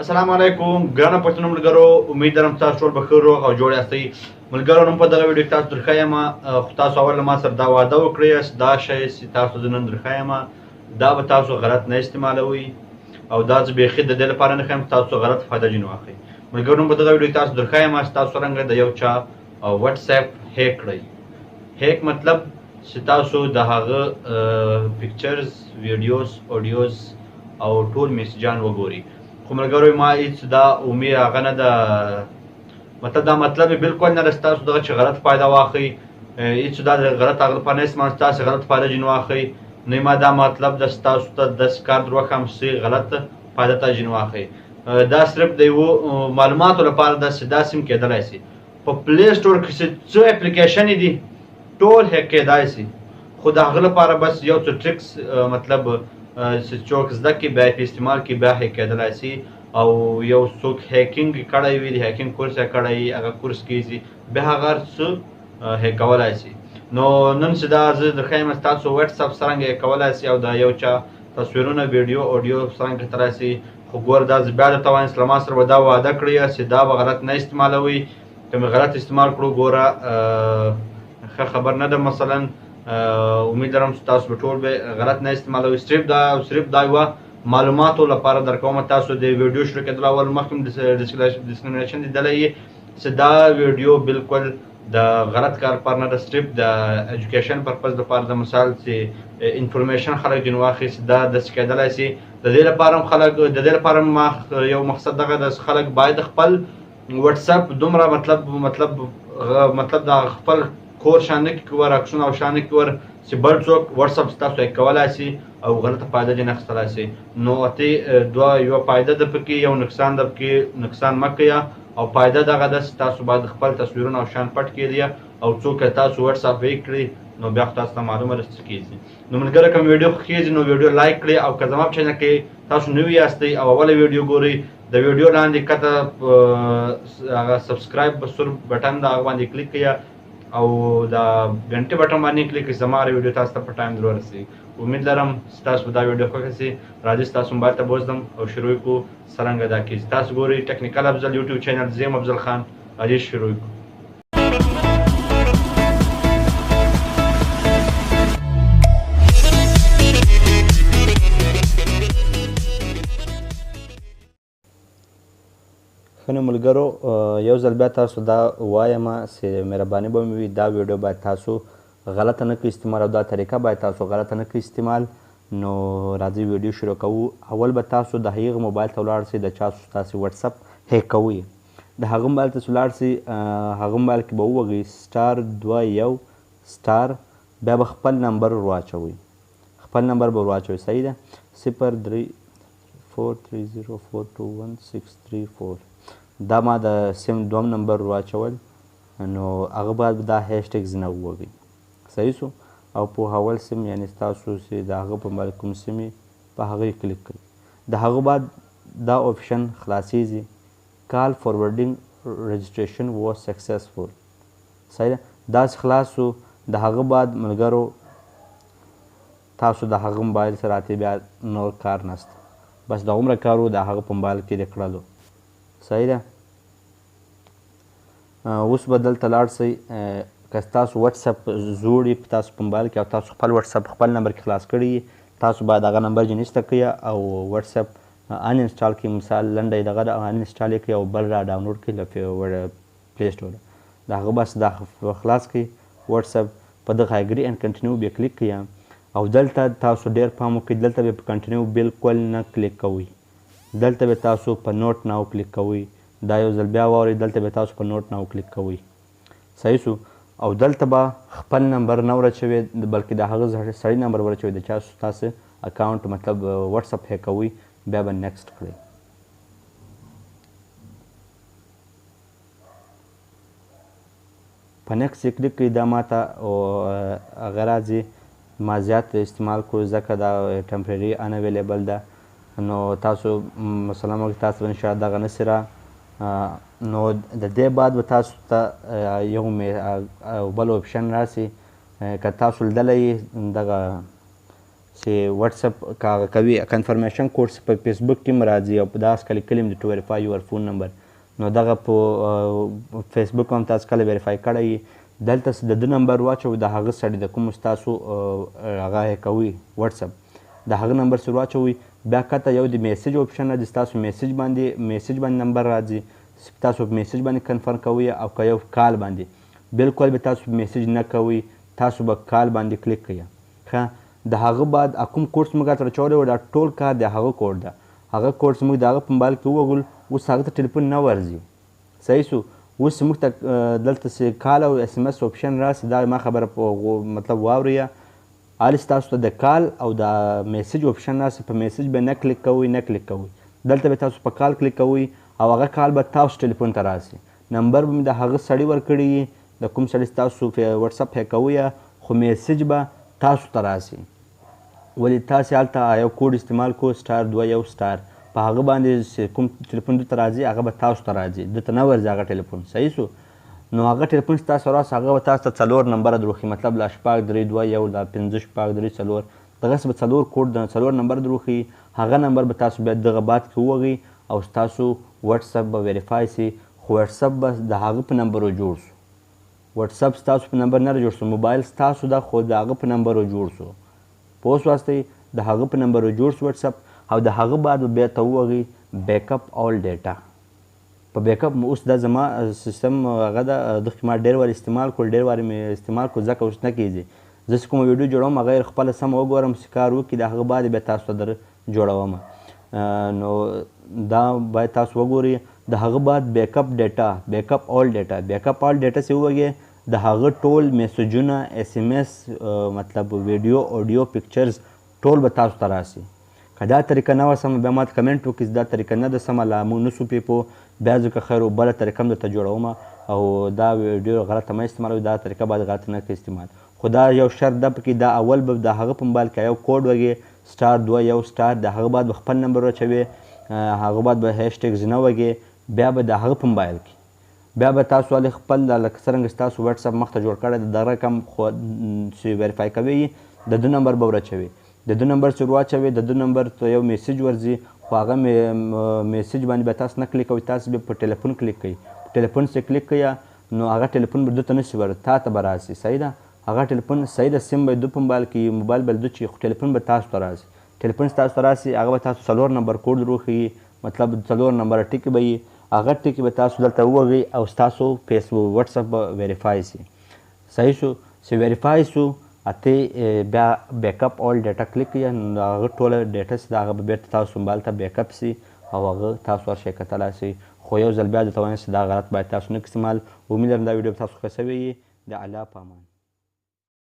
السلام علیکم ګرانو پښتنو ملګرو، امید لرم تاسو ټول به ښه روغ او جوړ یاستئ. ملګرو نن په دغه ویډیو کې تاسو درښایم، خو تاسو اول له ما سره دا وعده وکړئ چې دا شی چې تاسو زه نن درښایم دا به تاسو غلط نه استعمالوئ او دا زه بیخي د دې لپاره نه ښایم چې تاسو غلط فایده ځینې واخلئ. ملګرو نن په دغه ویډیو کې تاسو درښایم چې تاسو څرنګه د یو چا واتس اپ هیک کړئ. هیک مطلب چې تاسو د هغه پکچرز، ویډیوز، اډیوز او ټول میسجان وګورئ. خو ملګرو ما هیڅ دا امید هغه نه ده، مطلب دا مطلب یې بالکل نه ده چې تاسو دغه چې غلط فایده واخلئ، هیڅ دا د غلط هغه لپاره نه استعمال چې تاسو غلط فایده ځینې واخلئ. نه ما دا مطلب ده چې تاسو ته داسې کار در وښیم چې غلط فایده تاسو ځینې واخلئ. دا صرف د یو معلوماتو لپاره ده چې داسې هم کېدلی شي. په پلی سټور کې چې څو اپلیکیشن دي ټول هیک کېدای شي، خو د هغه لپاره بس یو څه ټریکس، مطلب چې څوک زده کړي بیا یې په استعمال کې بیا هیک کېدلی شي. او یو څوک هیکینګ کړی وي، د هیکینګ کورس یې کړی وي، هغه کورس کېږي بیا هغه هر څه هیک کولای شي. نو نن چې دا زه درښایم چې تاسو واتس اپ څرنګه هیک کولای شي او د یو چا تصویرونه، ویډیو، اډیو څرنګه کتلای شي. خو ګوره دا زه بیا درته وایم چې له ما سره به دا وعده کړئ چې دا به غلط نه استعمالوئ. که مې غلط استعمال کړو ګوره ښه خبر نه ده. مثلا امید لرم چې تاسو به ټول به غلط نه استعمالوئ. صرف دا یوه معلوماتو لپاره درکوم. تاسو د ویډیو شروع کېدلو اول مخکې ډسکریمینیشن لیدلی یې چې دا ویډیو بالکل د غلط کار لپاره نه ده، صرف د ایجوکیشن پرپز لپاره د مثال چې انفارمیشن خلک ځینې واخلي چې دا داسې کېدلی شي. د دې لپاره هم خلک، د دې لپاره هم ما یو مقصد دغه ده چې خلک باید خپل واتس اپ دومره مطلب دا خپل کور شان نه کړي ور، عکسونه او شان نه کړي ور چې بل څوک واتس اپ ستاسو هیک کولای شي او غلطه فایده ځینې اخیستلای شي. نو اتې دوه، یوه فایده ده پکې، یو نقصان ده پکې، نقصان مه کوئ. او فایده دغه ده چې تاسو باید خپل تصویرونه او شان پټ کړئ او څوک که تاسو واتس اپ هیک کړي نو بیا خو تاسو ته معلومه ده چې څه کېږي. نو ملګرو که مې ویډیو خوښېږي نو ویډیو لایک کړئ، او که زما په چینل کې تاسو نوي یاستئ او اوله ویډیو ګورئ د ویډیو لاندې کته هغه سبسکرایب سور بټن ده هغه باندې کلیک کړئ او د ګنټې بټن باندې کلیک کړئ چې زما هره ویډیو تاسو ته په ټایم در ورسېږي. امید لرم چې تاسو به دا ویډیو خوښه شي. راځئ چې تاسو موبایل ته بوځم او شروع کړو څرنګه دا کېږي. تاسو ګورئ ټیکنیکل افضل یوټیوب چینل، زه یم افضل خان. راځئ شروع کړو. ښه نو ملګرو یو ځل بیا تاسو دا وایم چې مهرباني به مې وي دا ویډیو باید تاسو غلطه نه کړئ استعمال او دا طریقه باید تاسو غلطه نه کړئ استعمال. نو راځئ ویډیو شروع کوو. اول به تاسو د هغه موبایل ته ولاړ شئ د چا چې تاسو واتس اپ هیک کوئ، د هغه موبایل ته چې ولاړ شئ هغه موبایل کې به ووهئ سټار دوه یو سټار، بیا به خپل نمبر ور واچوئ، خپل نمبر به ور واچوئ، صحیح ده، صفر درې فور تھری زیرو فور ټو ون سکس تھری فور، دا ما د سیم دوم نمبر ور واچول. نو هغه بعد به دا هشټګ ځینې ووهئ، صحیح سو. او په اول سیم یعنې ستاسو چې د هغه په موبایل کوم سیم وي په هغه یې کلیک کړئ. د هغه بعد دا اپشن خلاصېږي، کال فاروردینګ رجسټریشن واز سکسسفول، صحیح ده. داسې خلاص سو. د هغه بعد ملګرو تاسو د هغه موبایل سره اتې بیا نور کار نشته، بس دغومره کار و د هغه په موبایل کې د کړلو، صحیح ده. اوس به دلته لاړ سئ، که ستاسو واتس اپ زوړ وي په تاسو په موبایل کې او تاسو خپل واتس اپ خپل نمبر کې خلاص کړی وي، تاسو باید هغه نمبر جنیسته کړئ او واتس اپ ان انسټال کړئ. مثال لنډه یې دغه ده، ان انسټال یې کړئ او بل را ډاونلوډ کړئ له پلی سټوره. د هغه بس دا خلاص کړئ واتس اپ، په دغه اګري اینډ کنټینیو بیا کلیک کړئ. او دلته تاسو ډېر پام وکړئ، دلته به په کنټینیو بالکل نه کلیک کوئ، دلته به تاسو په نوټ ناو کلیک کوئ. دا یو ځل بیا واورئ، دلته به تاسو په نوټ ناو کلیک کوئ، صحیح سو. او دلته به خپل نمبر نه ورچوئ، بلکې د هغه سړي نمبر ورچوئ د چا چې تاسو اکاونټ مطلب واتس اپ هیک کوئ، بیا به نیکسټ کړئ. په نیکسټ یې کلیک کړئ، دا ما ته هغه راځي، ما زیات استعمال کړو ځکه دا ټمپرري ان اویلیبل ده. نو تاسو مثلا وکړئ، تاسو به انشاءالله دغه نه سي را. نو د دې بعد به تاسو ته یو بل اپشن راسي، که تاسو لیدلی دغه چې واتس اپ که هغه کوي کنفرمیشن کوډ چې په فیسبوک کې هم راځي او په دغه کله لیکلي هم دي ټو ویریفای یور فون نمبر، نو دغه په فیسبوک هم تاسو کله ویریفای کړی یي، دلته چې د ده نمبر واچوئ د هغه سړي د کوم ستاسو هغه کوي واتس اپ د هغه نمبر سره واچوئ. بیا کته یو د میسج اپشن راځي، ستاسو میسج باندې نمبر راځي، تاسو په میسج باندې کنفرم کوئ او که یو کال باندې بالکل به تاسو میسج نه کوئ، تاسو به کال باندې کلیک کوئ. ښه د هغه بعد کوم کوډ چې موږ هلته اچولی و دا ټول کار د هغه کوډ ده، هغه کوډ چې موږ د هغه په موبایل کې ووهل اوس هغه ته ټلیفون نه ورځي. صحیح سو، اوس موږ ته دلته چې کال او اس ام اس اپشن راسي، دا ما خبره په مطلب واورئ، هلې ستاسو ته د کال او د میسج اپشن راسي، په میسج به نه کلیک کوئ، نه کلیک کوئ، دلته به تاسو په کال کلیک کوئ او هغه کال به تاسو ټلیفون ته راسي، نمبر به مې د هغه سړي ورکړی وي د کوم سړي تاسو واتس اپ کوئ، خو میسج به تاسو ته راسي. ولې تاسې هلته یو کوډ استعمال کو *21* په هغه باندې چې کوم ټلیفون دلته راځي هغه به تاسو ته راځي، دلته نه ورځي هغه ټلیفون. صحیح سو، نو هغه ټلیفون چې تاسو راسي هغه به تاسو ته 4 نمبره دروښي، مطلب لا 6 3 2 1 لا 5 6 3 4 دغسې به 4 کوډ د 4 نمبر دروښي، هغه نمبر به تاسو بیا دغه بعد کې ووهئ او ستاسو واتس اپ به ویریفای سي. خو واتس اپ به د هغه په نمبرو جوړ سو، واتس اپ ستاسو په نمبر نه جوړ سو، موبایل ستاسو ده خو د هغه په نمبرو جوړ سو. پوه سواستئ؟ د هغه په نمبرو جوړ سو واتس اپ او د هغه بعد به بیا ته ووهئ بیک اپ آل ډیټا. په بیک اپ اوس دا زما سیستم هغه ده، دغه ما ډېر وارې استعمال کړ، ډېر وارې مې استعمال کړ، ځکه اوس نه کېږي. زه چې کومه ویډیو جوړوم هغه خپله سمه وګورم چې کار وکړي، د هغه بعد بیا تاسو ته در جوړوم. نو دا باید تاسو وګورئ. د هغه بعد بیک اپ ډیټا، بیک اپ آل ډیټا، بیک اپ آل ډیټا چې ووهئ د هغه ټول میسجونه، اس ام اس، مطلب ویډیو، آډیو، پکچرز ټول به تاسو ته راسي. که دا طریقه نه وه سمه بیا ماته کمنټ وکړئ چې دا طریقه نه ده سمه، لا موږ نه سو پرې پوه، بیا زه که خیر و بله طریقه هم درته جوړوم او دا ویډیو غلطه مه استعمالوئ، دا طریقه باید غلطه نه کړئ استعمال. خو دا یو شرط ده پکې، دا اول به د هغه په موبایل کې یو کوډ وږي *21*، د هغه بعد به خپل نمبر واچوي، هغه بعد به هشټګز نه وږي، بیا به د هغه په موبایل کې بیا به تاسو ولې خپل لکه څرنګه چې تاسو واتس اپ مخته جوړ کړی دی دغه رقم خو چې ویریفای کوي د ده نمبر به ورچوي، د ده نمبر چې ورواچوي د ده نمبر ته یو میسج ورځي، خو هغه میسج باندې به تاسو نه کلیک کوئ، تاسو به په ټلیفون کلیک کوئ، په ټلیفون چې کلیک کوئ نو هغه ټلیفون به ده ته نه شي ور، تا ته به راسي. صحیح ده، هغه ټلیفون صحیح ده، سیم به د په موبایل کې موبایل به ده چې خو ټلیفون به تاسو ته راسي، ټلیفون چې تاسو ته راسي هغه به تاسو 4 نمبر کوډ دروښيي، مطلب 4 نمبر ټکي به یي، هغه ټکي به تاسو دلته ووهئ او ستاسو فیسبوک واتس اپ به ویریفای سي. صحیح شو، چې ویریفای سو اته بیا بیک اپ آل ډیټا کلیک کړئ، نو هغه ټوله ډیټا چې ده هغه به بېرته تاسو موبایل ته بیک اپ سي او هغه تاسو هر شی کتلی سئ. خو یو ځل بیا درته وایم چې دا غلط باید تاسو نه استعمال. امید لرم دا ویډیو به تاسو ښه سوې وي. د الله په امان.